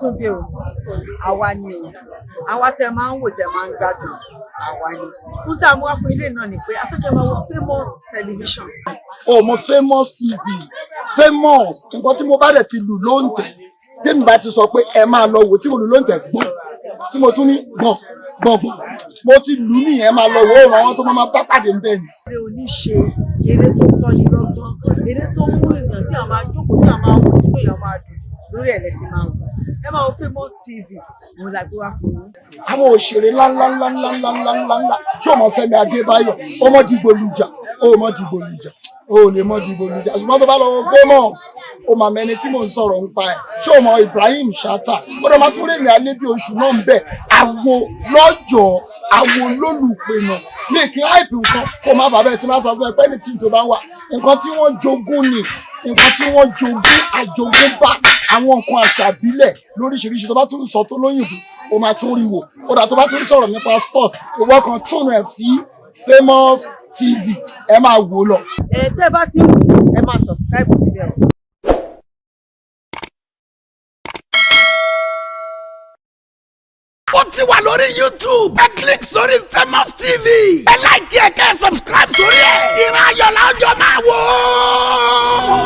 Àtúndé o, àwa ni o, àwa tẹ máa ń wò, tẹ máa ń gbádùn, àwa ni. Ohun tí a mú wá fún ilé náà ni pé a fẹ́ kẹ́ máa wo Famous Television. O mọ Famous TV, Famous. Nǹkan tí mo bá dẹ̀ ti lù ló ń tẹ̀, tèmi bá ti sọ pé ẹ máa lọ wò, tí mo lù ló ń tẹ̀ gbọ̀n, tí mo tún ní gbọ̀n gbọ̀n gbọ̀n, mo ti lù ú nìyẹn. Máa lọ wò ó, ràn wọ́n tó máa bá pàdé ń bẹ̀ ni. Eré oníṣe, eré tó kọ́ni lọ́gbọ́n, eré tó mú èèyàn tí a máa jókòó, tí a máa wò, tí èèyàn máa dùn lórí ẹ̀ lẹ́tí máa wò. Ẹ máa wo Famous TV, òun la gbé wá fún yín. Àwọn òṣèré ńláńláńláńláńláńláńlá. Ṣé o mọ Fẹ́mi Adébáyọ̀? Ó mọ Dìgbòlùjà, ó mọ Dìgbòlùjà, ó lè mọ Dìgbòlùjà, ṣùgbọ́n tó bá lọ wo Famous, ó máa mẹni tí mò ń sọ̀rọ̀ ń pa ẹ̀. Ṣé o mọ Ibrahim Chatta? Ó dọ̀ máa tún rèmi alẹ́ bí oṣù náà ń bẹ̀. Àwo lọ́jọ́, àwo lólùpẹ̀nà ní kí hype nǹkan kó má bàbá ẹ̀ tí máa sọ fún ẹ pé ní tí tó bá wà, nǹkan tí wọ́n jogún ni, nǹkan tí wọ́n jogún, àjogúnbá, àwọn nǹkan àṣà ìbílẹ̀ lóríṣiríṣi. Tó bá tún sọ tó lóyìnbó, ó máa tún rí wò. Ó dà, tó bá tún sọ̀rọ̀ nípa sport, ìwọ kan tún ẹ̀ sí Famous TV, ẹ máa wò ó lọ. Ẹ tẹ́ bá ti ń wò, ẹ máa subscribe síbẹ̀ o. Ó ti wà lórí YouTube. Ẹ click sórí Famous TV. Ẹ like ẹ, kẹ́ ẹ subscribe sórí ẹ̀. Ìran ayọ̀ làwùjọ máa wò ó.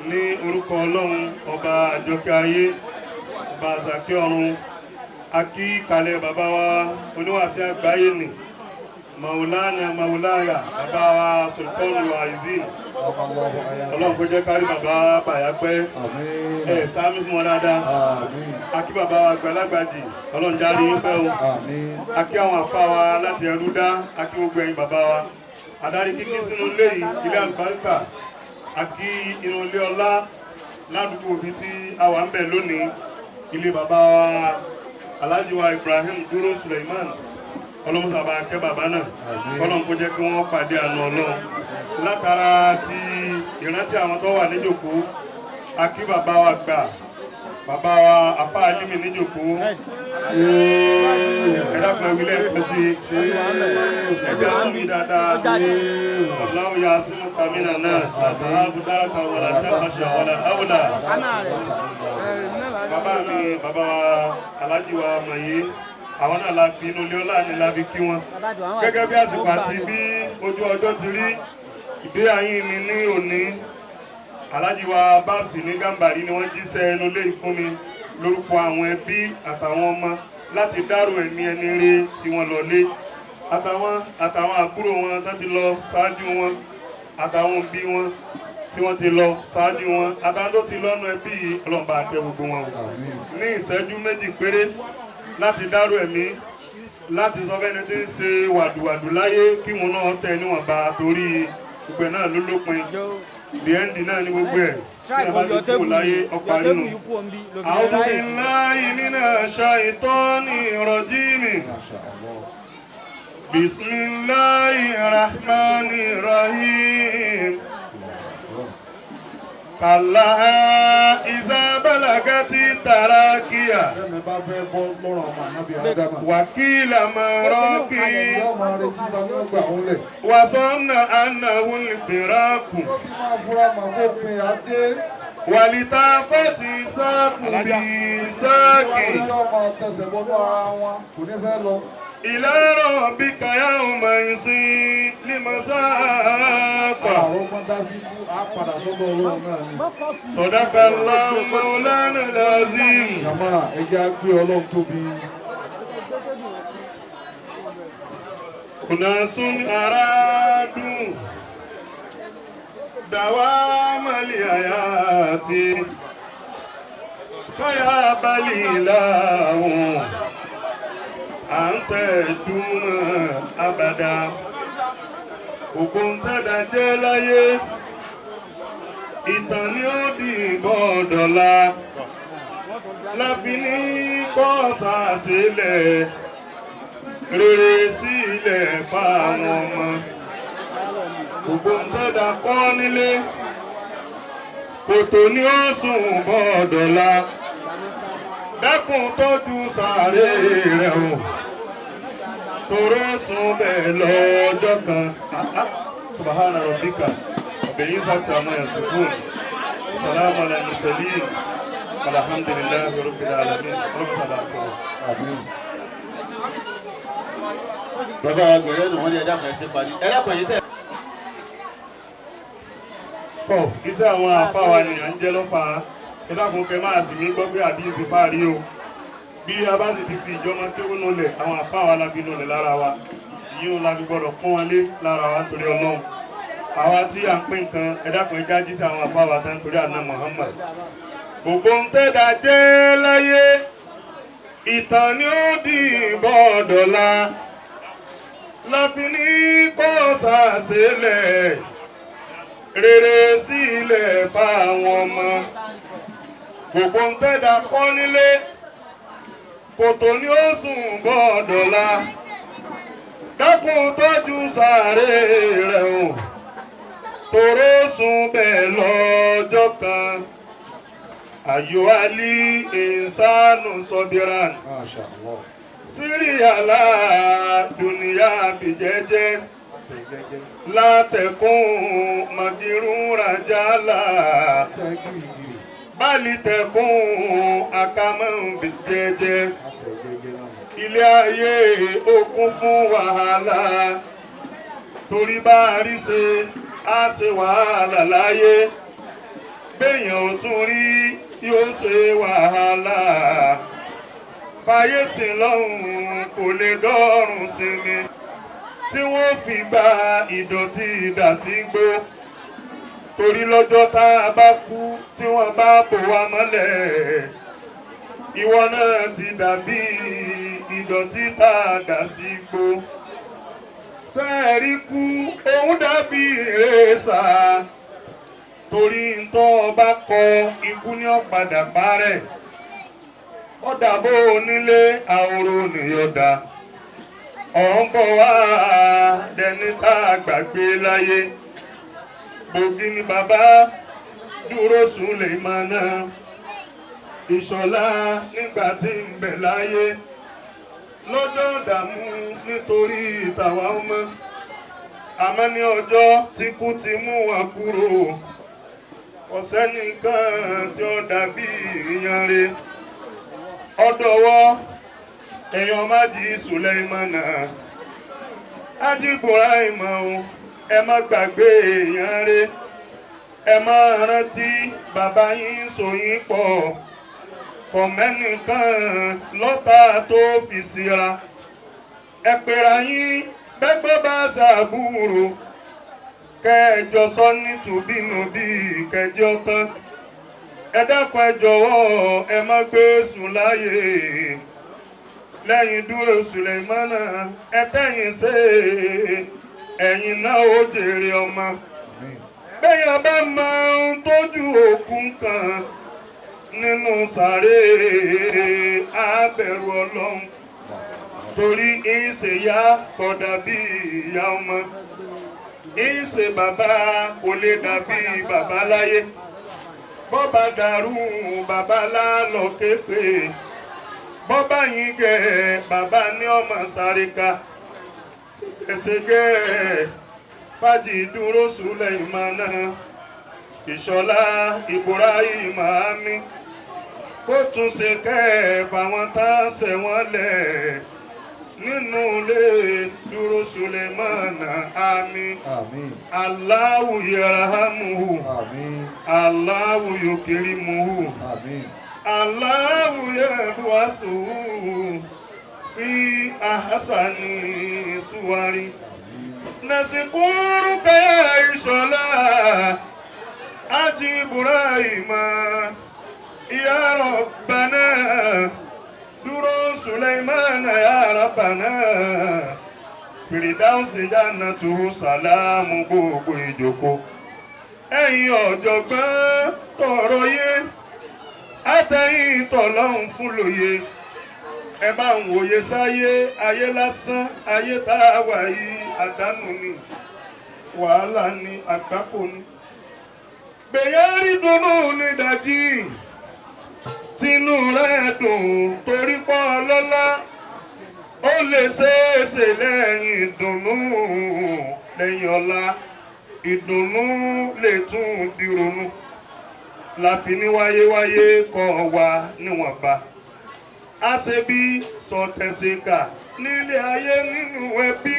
Ní orúkọ Ọlọ́run, Ọba àjọkẹ́ ayé, Ọba àzàkẹ́ ọ̀run, akí kalẹ̀ bàbá wa oníwàásí àgbáyé nì, Maulana Maulaya, bàbá wa Sultan Wa'izin. Ọlọ́run kó jẹ́ kárí bàbá bàyá pẹ́. Ẹ sáámi fún wọn dáadáa. Akí bàbá wa gbalagbàjì, Ọlọ́run járe yín pẹ́ o. Akí àwọn àfa wa láti ẹrú dá, akí gbogbo ẹ̀yin bàbá wa. Adarí kíkí sínú ilé yìí, ilé àlùbáríkà, akí inú ilé ọlá ládùúgbò bíi tí a wà ń bẹ̀ lónìí, ilé bàbá wa Alhaji wa Ibrahim Dúró Suleiman. Ọlọ́mọsàbà kẹ́ bàbá náà, kọ́lọ́n kó jẹ́ kí wọ́n pàdé àánú Ọlọ́run. Látara ti ìrántí àwọn tó wà níjòkó, akí bàbá wa gbà, bàbá wa Afa Alimi níjòkó. Ẹ dákun, ẹ wí lẹ́ẹ̀kan sí i, ẹ jẹ́ àtúnwí dáadáa. Allahu ya'simuka minan nas, la takhafu darakan wala takhsha wala hawla. Bàbá mi, bàbá wa Alhaji wa Maye, àwọn náà la fi inú ilé ọlá ni la fi kí wọn. Gẹ́gẹ́ bí àsìkò àti bí ojú ọjọ́ ti rí, ìgbé ayé mi ní òní, Alhaji wa Babsi ní Gàmbàrí ni wọ́n jíṣẹ́ inú ilé yìí fún mi lórúkọ àwọn ẹbí àtàwọn ọmọ láti dárò ẹ̀mí ẹni rere tí wọ́n lọ lé, àtàwọn àbúrò wọn tó ti lọ ṣáájú wọn, àtàwọn òbí wọn tí wọ́n ti lọ ṣáájú wọn, àtàwọn tó ti lọ́nu ẹbí yìí. Ọlọ́run bá kẹ́ gbogbo wọn o. Ní ìṣẹ́jú 2 péré láti dárò ẹ̀mí, láti sọ fẹ́ni tí ń ṣe wàdùwàdù láyé kí wọn náà tẹ̀ níwọ̀nba, torí gbogbo ẹ̀ náà ló lópin. The end náà ní gbogbo ẹ̀ ní ẹ̀ bá ti kú láyé, ọ̀parí nù. أعوذ بالله من الشيطان الرجيم. بسم الله الرحمن الرحيم. كلا إذا بلغت التراقي. Lẹ́mi bá fẹ́ bọ́ lọ́rọ̀ ọmọ ànábì Ádámà. وقيل من راق. Yóò máa retí ta ní ọgbà òun lẹ̀. وظن أنه الفراق. Ó ti máa fura mọ̀ kó pin adé. والتفت الساق بالساق. Orí yóò máa tẹsẹ̀ bọ́nú ara wọn, kò ní fẹ́ lọ. إلى ربك يومئذ المساق. Àrùn ọgbọ́n dá sí kú, á padà sọ́dọ̀ Ọlọ́run náà ni. صدق الله مولانا العظيم. Jàmá, ẹ jẹ́ á gbé Ọlọ́run tóbi. أناس أرادوا دوام الحياة فيا الإله أن تدوم أبدا. Ògùn tẹ́dà jẹ́ láyé, ìtàn ni ó di bọ́ọ̀dọ̀la láfi ní kọ́sà sílẹ̀ rere sílẹ̀ fáwọn ọmọ. Gbogbo ń tẹ́dà kọ́ nílé, kòtò ni ó sùn bọ́ọ̀dọ̀la. Dákun, tọ́jú sàárè rẹ̀ o, tòró sùn bẹ́ẹ̀ lọ́jọ́ kan. سبحان ربك رب العزة عما يصفون، سلام على المرسلين. Alhamdulillahi rabbil alamin. Ọlọ́mọsàlá kẹwàá. Àmín. Bàbá wa gbẹ̀rẹ́ nù wọ́n ní ẹ̀dá kan ẹ̀sìn parí ẹ̀dá kan yìí tẹ̀. Kọ iṣẹ́ àwọn àfa wa ni à ń jẹ́ lọ́fà. Ẹ dákun, kẹ máa sì mí gbọ́ pé àbí ìsìn fáàrí o. Bí a bá sì ti fi ìjọba kéwú nulẹ̀, àwọn àfa wa la fi nulẹ̀ lára wa. Ìyíwọn la fi gbọ́dọ̀ kún wọn lé lára wa nítorí Ọlọ́run. Àwa tí à ń pín nǹkan, ẹ dákun, ẹ jájí sí àwọn àfa wa tán torí àná Muhammad. Gbogbo ń tẹ́dà jẹ́ láyé, ìtàn ni ó di bọ́ọ̀dọ̀la láfi ní kó sàṣẹlẹ̀ rere sílẹ̀ fáwọn ọmọ. Gbogbo ń tẹ́dà kọ́ nílé, kòtò ni ó sùn bọ́ọ̀dọ̀la. Dákun, tọ́jú sàárè rẹ̀ o, tòró sùn bẹ́ẹ̀ lọ́jọ́ kan. Ayò alí ìsánú sọbíran. Masha Allah. Síríàlà dùnìyà bìjẹ́jẹ́. Tẹ̀ jẹ́jẹ́. Látẹ̀kùn màgìrún rajálà. Tẹ̀ gírígírí. Báàlì tẹ̀kùn àkàmọ́ bìjẹ́jẹ́. Tẹ̀ jẹ́jẹ́ náà. Ilé ayé okun fún wàhálà, torí bá a rí ṣe á ṣe wàhálà láyé. Béèyàn ò tún rí, yóò ṣe wàhálà. Fàyè sí lọ́hùn, kò lè dọ́rùn sinmi tí wọ́n fi gba ìdọ̀tí ìdà sí gbó, torí lọ́jọ́ tá a bá kú, tí wọ́n bá bò wá mọ́lẹ̀, ìwọ náà ti dàbí ìdọ̀tí tá a dà sí gbó. Sẹ́ẹ̀rí kú, òun dàbí ìrẹsà, torí ntọ́ ọba kọ, ikú ní ọ̀padà parẹ́. Ọ̀dà bó onílé àhòrò nìyọ̀dà ọ̀ ń bọ̀ wá dẹni tá a gbàgbé láyé. Gbòógì ni bàbá dúró Sulemana Ìṣọ̀lá nígbà tí ń bẹ láyé, lọ́jọ́ dààmú nítorí tàwa ọmọ. Àmọ́ ní ọjọ́ tí kú ti mú wa kúrò, ọ̀sẹ́nìkan tí ó dàbí ìyanre. Ọdọ̀wọ́ èèyàn má jí Sulemana Ájí Ibrahim o, ẹ má gbàgbé èèyàn rẹ. Ẹ má rántí bàbá yín sòyìn pọ̀ kọ̀mẹ́nìkan lọ́tà tó fi síra. Ẹ pera yín bẹ́gbẹ́ bá ṣàbúrò, kẹjọ sọ nítubínúbí, kẹjọ tán. Ẹ dákun, ẹ jọ̀wọ́, ẹ má gbé sùn láàyè lẹ́yìn dúró Sulemana. Ẹ tẹ̀yìn ṣe, ẹ̀yìn náà ó jèrè ọmọ. Bẹ́yàn bá máa ń tójú òkun kan nínú sàré, abẹ̀rù Ọlọ́run, torí ìṣèyá kò dàbí ìyá ọmọ, ìṣe bàbá kò lè dàbí bàbá láyé. Bọ́ba dàrú, bàbá lálọ́ képe. Bọ́bá yín gẹ̀, bàbá ní ọmọ sáré ká ségesège. Fàjì dúró Sulemana Ìṣọ̀lá Ibrahim àmì, kó tún ṣe kẹ́ fáwọn tá a ṣẹ̀ wọ́n lẹ̀ nínú ilé dúró Sulemana àmì. Àmín. Allahu yarhamuhu. Àmín. Allahu yukrimuhu. Àmín. Allahu yab'athuhu fi ahsani suwari. Nasikuruka ya Ìṣọ̀lá Aji Ibrahim ya Rabbana. Dúró Suleimana ya Rabbana. Firidausi jannatu salamu. Gbogbo ìjókòó, ẹ̀yin ọ̀jọ̀gbọ́n tọ̀rọ̀ yé, àtẹ̀yìn tọ̀lọ́hún fún lóye, ẹ bá ń wòye sáyé. Ayé lásán, ayé tá a wà yìí, àdánù ni, wàhálà ni, àgbákò ni. Gbèyàn rí dunnú nídàjí, tinú rẹ̀ dùn torí pọ́ lọ́lá, ó lè ṣeéṣe lẹ́yìn ìdùnnú, lẹ́yìn ọ̀la, ìdùnnú lè tún di ronú. La fi ní wáyéwáyé kọ́ wa níwọ̀nba. A ṣe bí sọtẹ̀síkà nílé ayé, nínú ẹbí,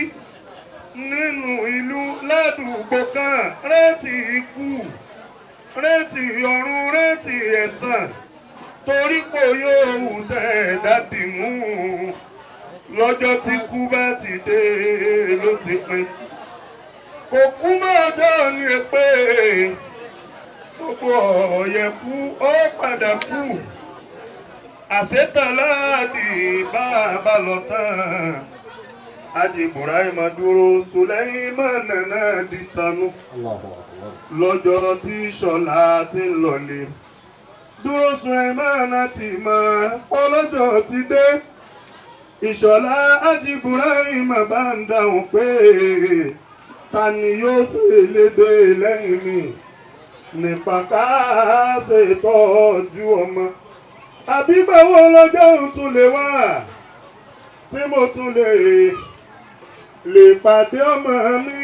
nínú ìlú, ládùúgbò kan. Rántí ikú, rántí ọ̀run, rántí ẹ̀san, torí pò yóò wù tẹ́ ẹ̀ dádì mú. Lọ́jọ́ tí kú bá ti dé ló ti pin, kò kú mọ́. Ọjọ́ ní pé gbogbo ọ̀yẹ̀kú ó padà kú. Àṣetàláàdì bá a bá lọ tán, Ájì Ibrahim dúró, Suleiman náà di tanú lọ́jọ́ tí Ṣọlá ti ń lọlé. Dúró, Suleiman ti mọ ọlọ́jọ́ ti dé. Ìṣọ̀lá, Ájì Ibrahim bá ń dáhùn pé ta ni yóò ṣe lédè lẹ́yìn mi nípa ká ṣe tọ́jú ọmọ? Àbí báwo lọ́jọ́ tún lè wá tí mo tún lè pàdé ọmọ mi?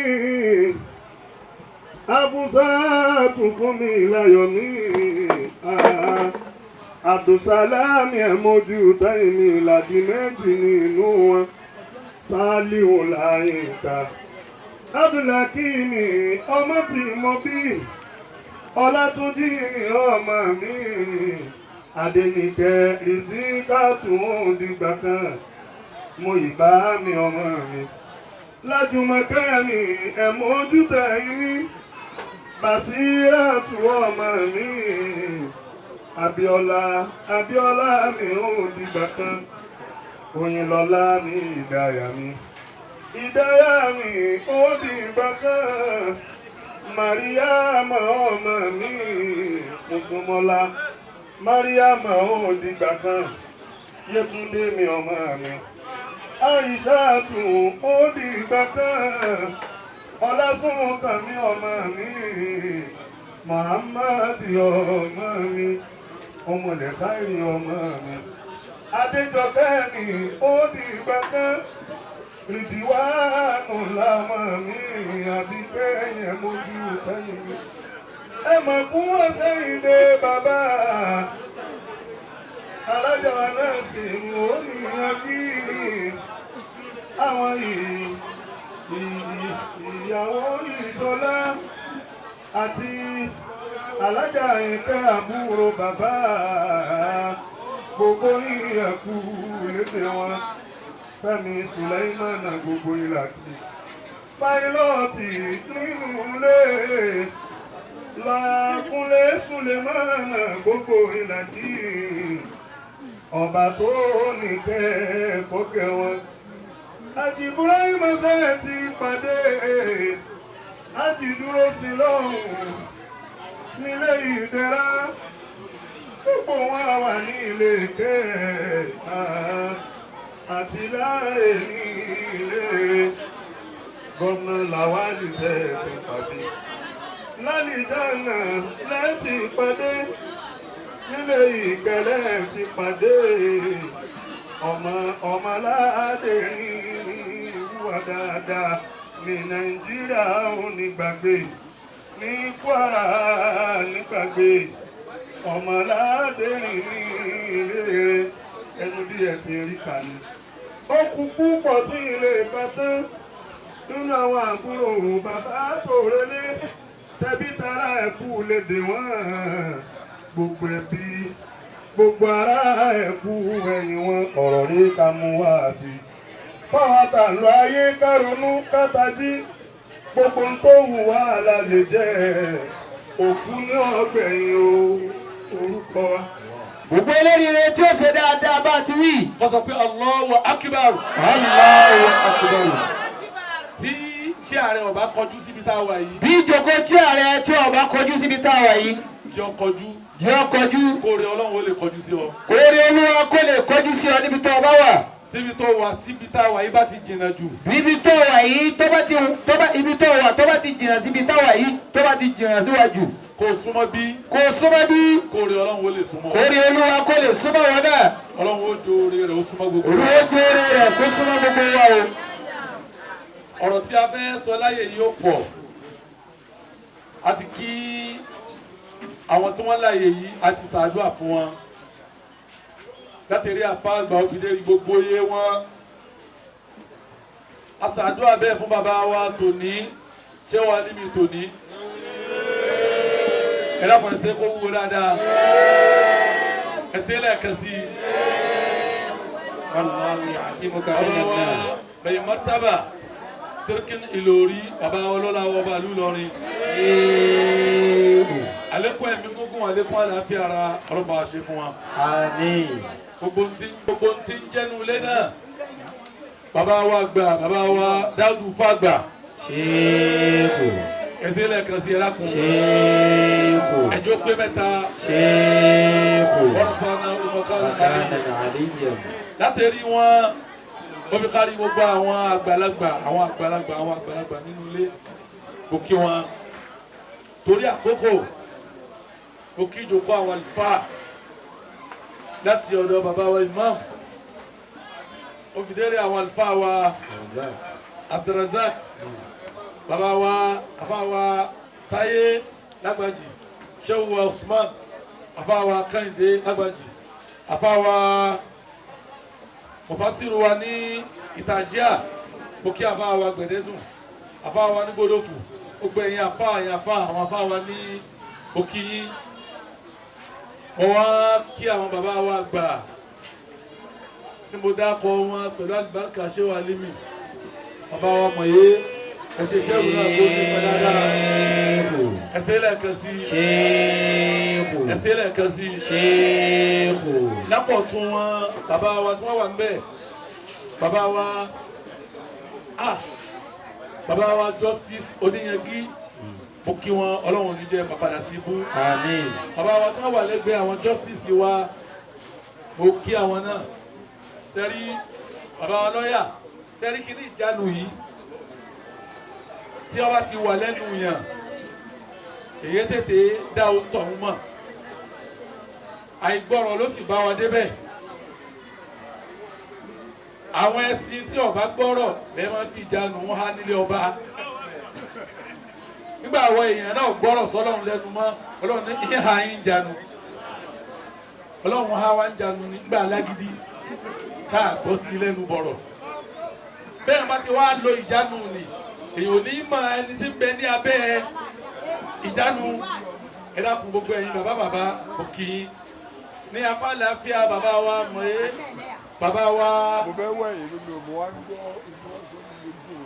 Abusa tún fún mi láyọ̀ mi, Abdulsalami, ẹ̀mọ́jú táyì mi làdí méjì nínú wọn, Saliu Láyínká, Abdulhakimi, ọmọ tí mo bí, Ọlátúnjí mi, ọmọ mi, Adẹnìkẹ́, Rìsíkàtù, dìgbà kan mo ìbá mi, ọmọ mi Lájùmọ̀kẹ́ mi, ẹ̀mọ́jú tẹ̀yìn mi, Bàṣíràtù, ọmọ mi, Abíọ́lá, Abíọ́lá mi ò dìgbà kan, Oyinlọ́lá mi, Ìdáyà mi, Ìdáyà mi ó dìgbà kan, Mariama, ọmọ mi, Mùsùlùmọ́lá, Mariama ó dìgbà kan, Yétúndé mi, ọmọ mi, Àìṣàtù ó dìgbà kan, Ọlásùnkànmí, ọmọ mi, Muhammad, ọmọ mi, ọmọlẹ̀káìrì, ọmọ mi, Adéjọkẹ́ mi ó dìgbà kan, Rìdíwánù lámọ mi, Àbíkẹ́yẹ, mojú kẹ́yìn mi. Ẹ mọ̀ kún wọ́n sẹ́yìn dé bàbá alájà náà sì ń wò ní akíní àwọn ìyàwó Ìṣọlá àti alájà Ìkẹ́, àbúrò bàbá, gbogbo ìyẹ̀kú lédè wọn, Fẹ́mi Sùlẹ́mánà, gbogbo ìlàkì pàìlọ́ọ̀tì nínú ilé làkúnlé Sùlẹ́mánà, gbogbo ìlàkì. Ọba tó nìkẹ́ kókẹ́ wọn. Àjì Ibrahim fẹ́ ti pàdé, àjì dúró sí lọ́hùn nílé ìdẹ̀ra, gbogbo wọn wà ní ilé kẹ́ àti láàrẹ̀ ní ilé. Gómìnà Lawal ṣe ti pàdé lálìdáná, láti pàdé nílé ìkẹlẹ́ ti pàdé ọmọ ọmọláàdé wúwa dáadáa ní Nàìjíríà ò ní gbàgbé, ní Kwara ní gbàgbé ọmọláàdé ní ilé ẹnu díẹ̀ ti rí kàní. Ó kú púpọ̀ tí ilé bá tán nínú àwọn àbúrò bàbá tó relé, tẹbí tara ẹ̀kú lédè wọ́n, gbogbo ẹbí, gbogbo ará ẹ̀kú ẹ̀yìn wọn. Ọ̀rọ̀ rí ká mú wá sí i fáwọn àtàlù ayé, ká ronú, ká tají. Gbogbo ń tó wù wá la lè jẹ́, òkú ní ọgbẹ̀yìn o orúkọ wa. Gbogbo eléríire tí ó ṣe dáadáa bá ti wí. Kó sọ pé Allahu Akbar. Allahu Akbar. Tí chair rẹ ọba kọjú síbi tá a wà yìí. Bí ìjókòó tí ààrẹ tí ọba kọjú síbi tá a wà yìí. Jẹ́ ó kọjú. Jẹ́ ó kọjú. Kóore Ọlọ́run ó lè kọjú sí ọ. Kóore Olúwa kó lè kọjú sí ọ níbi tó o bá wà. Tíbi tó wà síbi tá a wà yìí bá ti jìnnà jù. Ibi tó wà yìí tó bá ti tó bá ibi tó wà tó bá ti jìnnà síbi tá a wà yìí, tó bá ti jìnnà síwájú. Kó o súnmọ́ bí. Kó o súnmọ́ bí. Kóore Ọlọ́run ó lè súnmọ́. Kóore Olúwa kó lè súnmọ́ wọn náà. Ọlọ́run ó jó oore rẹ̀ ó súnmọ́ gbogbo. Olúwa ó jó oore rẹ̀ kó súnmọ́ gbogbo wa o. Ọ̀rọ̀ tí a fẹ́ sọ láyè yìí ó pọ̀. A ti kí Àwọn tí wọ́n láàyè yìí a ti ṣàdúrà fún wọn láti rí àfa àgbà òbídérí gbogbo yé wọn. A ṣàdúrà bẹ́ẹ̀ fún bàbá wa tòní, ṣé wàá níbi tòní. Ẹ dákun, ẹ ṣe kó wúwo dáadáa, ẹ ṣe lẹ́ẹ̀kan sí i. Wallahu ya'simuka Bàbá minan wa nas. bẹ̀yìn martaba Sẹ́ríkì Ìlọrí, bàbá wa ọlọ́lá wa ọba ìlú Ìlọrin. Àlékún ẹ̀mí gígùn, àlékún àlàáfíà ara, ọlọ́ba wa ṣe fún wa. Àmín. Gbogbo ntí ń jẹ́nu ilé náà, bàbá wa gbà, bàbá wa Dáúdù Fágbà. Ṣéèkù. Ẹsẹ̀ lẹ́ẹ̀kan sí, ẹ dákun. Ṣéèkù. Ẹjọ́ pé mẹ́ta. Ṣéèkù. Wọ́n fún wa ọmọkànlá. Makanan aliyyan. Láti rí wọn, ó fi kárí gbogbo àwọn àgbàlagbà, àwọn àgbàlagbà, àwọn àgbàlagbà nínú ilé, mo kí wọn torí àkókò. Mo kí ìjókòó àwọn àlùfáà láti ọ̀dọ̀ bàbá wa imam, ó fi délé àwọn àlùfáà wa Abdulrazak, bàbá wa, àfáà wa Táyé Lágbàjì, Shehu wa Usman, àfáà wa Kẹ́hìndé Lágbàjì, àfáà wa mufasiru wa ní ìtàjíà, mo kí àfáà wa Gbẹ̀dẹ́dùn, àfáà wa ní Gbódòfù, gbogbo ẹ̀yin àfáà, ẹ̀yin àfáà, àwọn àfáà wa ní òkìyín. Mo wá kí àwọn bàbá wa gbà tí mo dákọ wọn pẹ̀lú àlùbáríkà ṣé wà límì, bàbá wa mọ̀yé, ẹ̀ṣẹ̀ ṣẹ́gun náà kó ní pẹ́ dáadáa. Ẹ̀ṣẹ̀ lẹ́ẹ̀kan sí, ẹ̀ṣẹ̀ lẹ́ẹ̀kan sí. Lápọ̀ tún wọn, bàbá wa tí wọ́n wà níbẹ̀, bàbá wa, ah, bàbá wa Justice Oníyangi, mo kí wọn, Ọlọ́run ò ní jẹ́ pàpàdà sí ibú. Àmín. Bàbá wa tí wọ́n wà lẹ́gbẹ̀ẹ́ àwọn justice wa, mo kí àwọn náà. Sẹ́rí bàbá wa lọ́yà, sẹ́rí kí ní ìjánu yìí tí ọba ti wà lẹ́nu yàn, èyí tètè dá ohun tọ̀hún mọ̀. Àìgbọ́rọ̀ ló sì bá wa débẹ̀. Àwọn ẹṣin tí ọba gbọ́rọ̀ lẹ́ẹ̀ máa fi ìjánu wọn há nílé ọba. Nígbà àwọn èèyàn náà gbọ́rọ̀ sọ́lọ́run lẹ́nu mọ́, Ọlọ́run ní ìhà yín jánu, Ọlọ́run ha wá ń jánu nígbà alágídí tá a gbọ́ sí lẹ́nu bọ̀rọ̀. Bẹ́ẹ̀ bá ti wá lo ìjánu ni, èèyàn ò ní mọ ẹni tí ń bẹ ní abẹ́ ìjánu. Ẹ dákun, gbogbo ẹ̀yin bàbá bàbá, mo kí yín ní apá àlàáfíà, bàbá wa mọ̀ ẹ́, bàbá wa,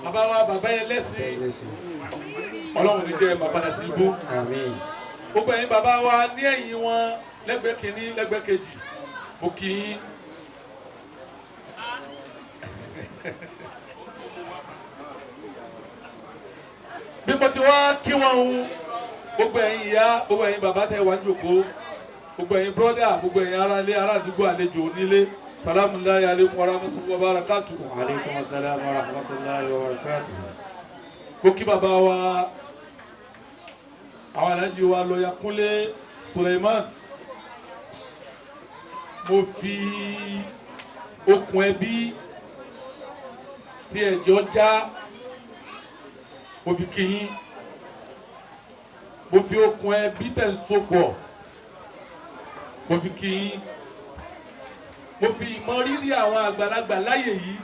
bàbá wa, bàbá yẹn lẹ́sìn, Ọlọ́run ní jẹ́ bàbá dà sí ibú. Àmín. Gbogbo ẹ̀yin bàbá wa ní ẹ̀yìn wọn, lẹ́gbẹ̀ẹ́ kìíní, lẹ́gbẹ̀ẹ́ kejì, mo kí yín. Bí mo ti wá kí wọn ń, gbogbo ẹ̀yin ìyá, gbogbo ẹ̀yin bàbá tẹ́ wá ń jòkó, gbogbo ẹ̀yin brọ́dà, gbogbo ẹ̀yin ará ilé, ará àdúgbò, àlejò onílé, salamu alayhi aleykum wa rahmatulahi wa barakatu. Wa alaikum assalam wa rahmatullahi wa barakatuh. Mo kí bàbá wa, àwọn alájí wa, lọ́yà Kúnlé Suleiman. Mo fi okùn ẹbí tí ẹ̀jọ́ já, mo fi kí yín. Mo fi okùn ẹbí tẹ̀ ń so pọ̀, mo fi kí yín. Mo fi ìmọrírì àwọn àgbàlagbà láyè yìí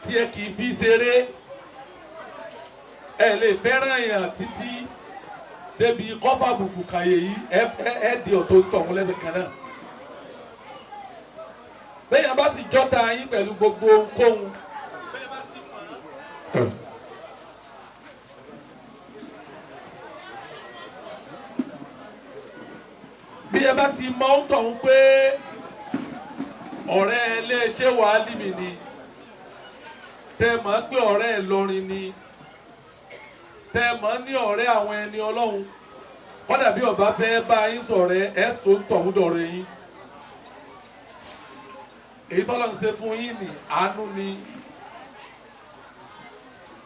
tí ẹ kì í fi ṣeré. Ẹ lè fẹ́ràn èèyàn títí débi kọ́fà bùkù kàyè yìí, ẹ di ọ̀tọ̀ tọ̀hún lẹ́sẹ̀ kan náà. Bẹ́ẹ̀ bá sì jọ́ta yín pẹ̀lú gbogbo ohunkóhun. Bí ẹ bá ti mọ ohun tọ̀hún pé ọ̀rẹ́ iléeṣẹ́ wàhálì mi ni, tẹ́ mọ̀ pé ọ̀rẹ́ Ìlọrin ni, tẹ́ mọ̀ ní ọ̀rẹ́ àwọn ẹni Ọlọ́run, kọ́dà bí ọba fẹ́ bá yín sọ̀rẹ́, ẹ̀ so ń tọ̀hún dọ̀rẹ́ yín. Èyí tọ́lọ́ ń ṣe fún yín ní àánú ni.